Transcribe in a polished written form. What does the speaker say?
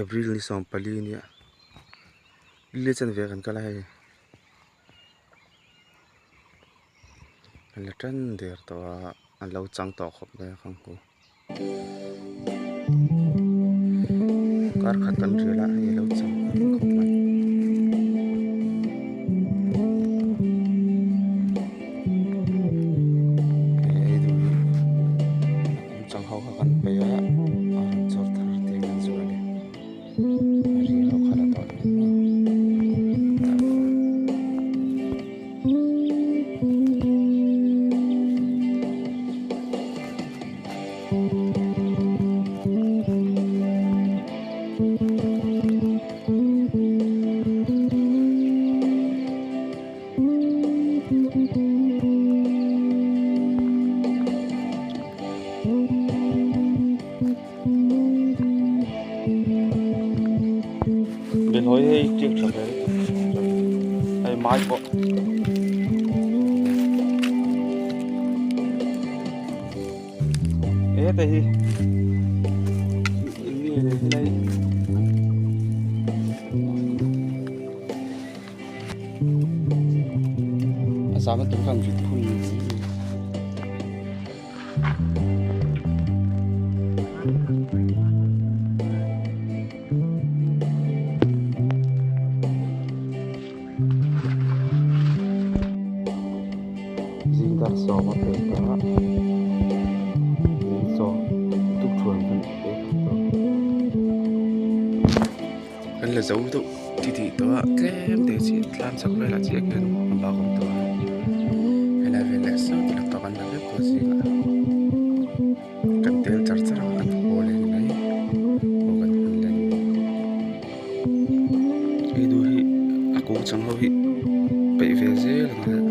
April ni 14 nia li chanve kan kal a hei an la tan der tawh a an lo chang tawh khawp mai a khang hu kar khat kan rial a hei a lo chang khawp mai. Chang ho kha kan peih a a rawn chawr thar tih an zuar a ni a ri ho kha la tawh lo ni maw. Behlawi hei tiak tha hle hei mai pawh he te hi eng nge le helai a zam a tur khan vit phun Zing dar sawm a pel ta a chaw tukthuan kan ei khat tawh kan la zo deuh ti tih tawh a tlem te chi tlan chak velah chiah khian a bak awm tawh a helai vel leh saw ti lak tawh kan la vek tawh zingah kan tel char char ang kan haw leh ni mai haw kan hun leh ni mai hei duh hi a kung chang ho hi peih ve zel ang a.